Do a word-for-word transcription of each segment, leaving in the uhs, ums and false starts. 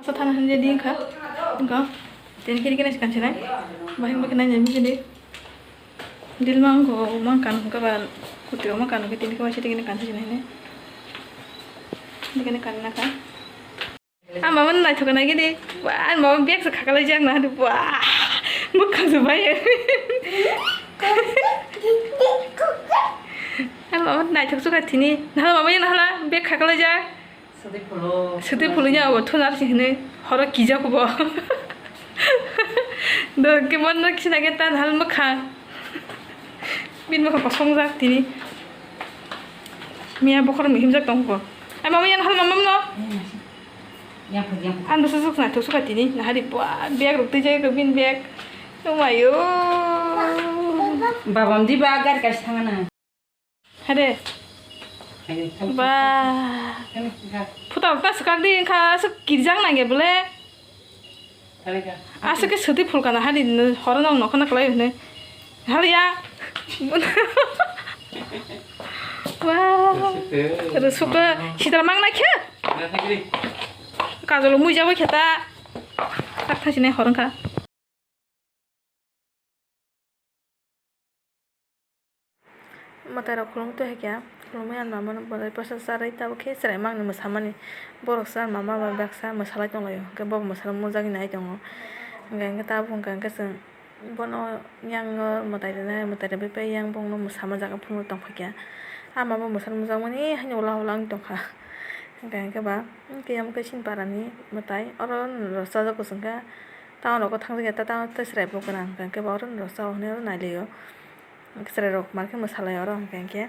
Thana hwnjadi wngkha, wngkha. Tini kiri kene kansinai. Bahing bahing nai nai mujidi. Dilma wngkha, wngkha, wngkha ba kuti wngkha, wngkha tini khe waisa tini kansinai ne. Tini kene kanna kha. Ah, mama naithok nai gidi. Wah, mama bag se khakalai jak na hadi. Wah, bwkhang se bai. Ah, mama naithok suka tini. Nahala mama ya nahala bag khakalai jak. Sotwi phulu. Sotwi phulu nya obo thunar si hwnwi horo kijak obo. Do ke mon no kisa ke ta hal mukha. Bin mukha kosong jak tini. Miya bokhor mi himjak tong ko. Ai mama yan hal mama no. Yang phuk, yang phuk. Ang dosa sok na thosok tini. Na hari bua bag rok twi jai ko bin bag. Oh my oh. Babam di ba gar ka sangana. Hade. Hade, thang, ba. Thang, thang. Phuta ta swkak di wngkha, aswk kirjak nangya bole. Thang, thang. Aswk khe swtwi phulkana hari horo nong nokhorna kwlai hwnwi. Haliya. Ba. Rusuk, eh. Rusuk, eh. Sitra mang naikhe. Thang, thang, thang. Kajol mui jabo kheta. Tak thang sinai hor wngkha. Mwtai rok khulumtwi hai khe, khulumwi ani mama no bwlai bwsa charwi tabuk khe chwrai mangni mwsamani. Borok se ani mama bai baksa mwsalai tonglaio, hwnkhe bobo mwsala mujagwi nai tongo. Hwnkhe, hwnkhe tabuk hwnkha hwnkhe chwng bono yang o mwtai rwnai, mwtai rwbai pai yang bongno mwsama jaga phunuknwi tongphaikha. Ama bo mwsala mujakmani haino ula ula wng tongkha. Hwnkhe, hwnkhe ba, hwnkhe amo khe chini parani mwtai, oro rwchajak kwchwngkha. Town rogo thangjakya ta, town tei chwrai bo gwnang hwnkha hwnkhe bo oro rwchao hwnwi oro nailaio. Chwrai rok mar khe mwsalai oro hwnkha hwnkhe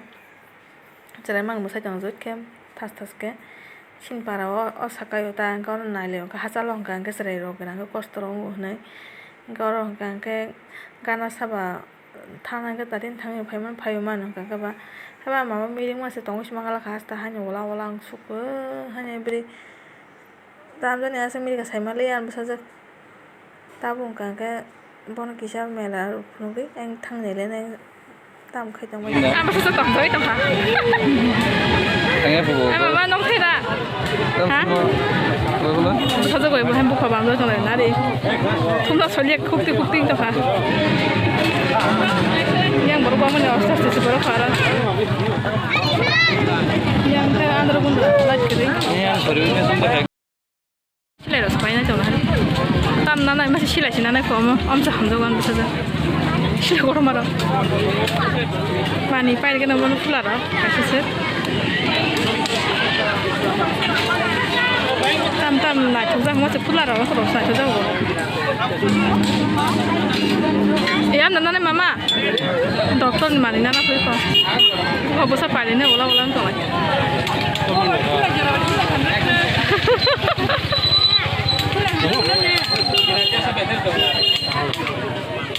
chwrai mang mwsai tongo joto khe thas thas khe chini para o, o saka o ta hwnkhe oro nailaio hwnkhe hachalo hwnkha hwnkhe chwrai rok gwnang khe kosto rok wngo hwnwi hwnkhe oro hwnkha hwnkhe gana saba thana hwnkhe tatini thangwi phaimani phaiwi mano hwnkha hwnkhe ba haiba mama miring masa tongwi se mangalakha hasta haino ula ula wng sukha haino bwrwi. Tamjani aswk mirika saimaliya ang bwsajwk. Tabuk wngkha hwnkhe bono kisa mela rok phunugwi ang thangni le nang tam khai tongmani. Ang bwsajwk tongthogwi tongkha. Thangya phugo. Ang mama nong khaira. Ha? Bono? Bwsajwk bai bo hem bukha bamjak tonglai nari. Thumla solia khukti khukti tongkha. Yang borok bamani aste aste se borok khara. Yang khe andro bundra light kwrwi. Yang kwrwi ni sumba hai. Silai rok se painai tongo hai. Tam nanai masa silai se nanai komo. Amsa hamjak ang bwsajak. Silai kotorma rok. Mani pairikhe no bono pula rok. Kaisa se. Tam tam naithok jak masa pula rok. Masa rok se naithok jak bo. Yang nanai mama. Doctor ni mani nana pui ko. O bwsa pari ne ula ula wng tonglai.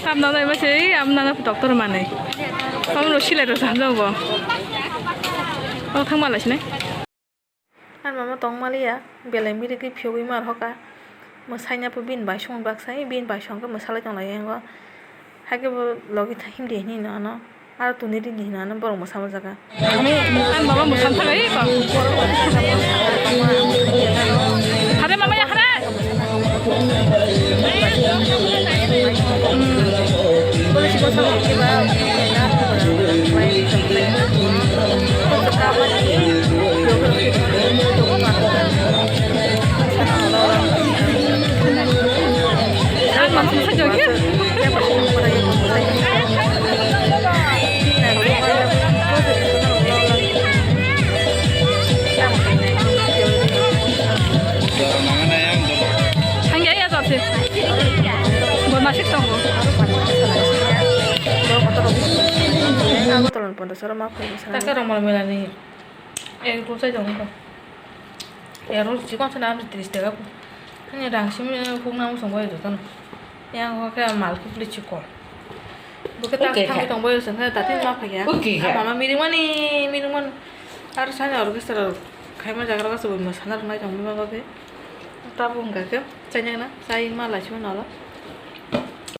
Tam nanai ma se, am nana doctor mani. Am ro silai ro sa jago. O thang malai sinai. Ani mama tongmaliya, belai mirigwi phiyogwi manhoka. Mwsaina pho bini bai songwi baksa, bini bai songkhe mwsalai tonglaio. Haikhe bo logi thai himdi hinwi hinwi ano, aro tuni ridi hinwi ano borok mwsa manjaka. Ani mama mwsa thangwi ko. Hare mama ya hare. Hingke ya jose. Bo masik tongo. Doctor rok mala mela ni. Egg roll sai tongo. Egg roll chikon sana am tris taka. Hani rang simi hukna musong bai jotono. Yang ho ke mal kipli chikon. Bo ke tak thang tong bai song ke tatin ma phaya. Mama miring mani miring man. Ar sani orchestra khai ma jagra ka subo ma sana rang nai tong ma ba ke. Tabuk hwnkha khe chainai na, chai ma lai sima nalo.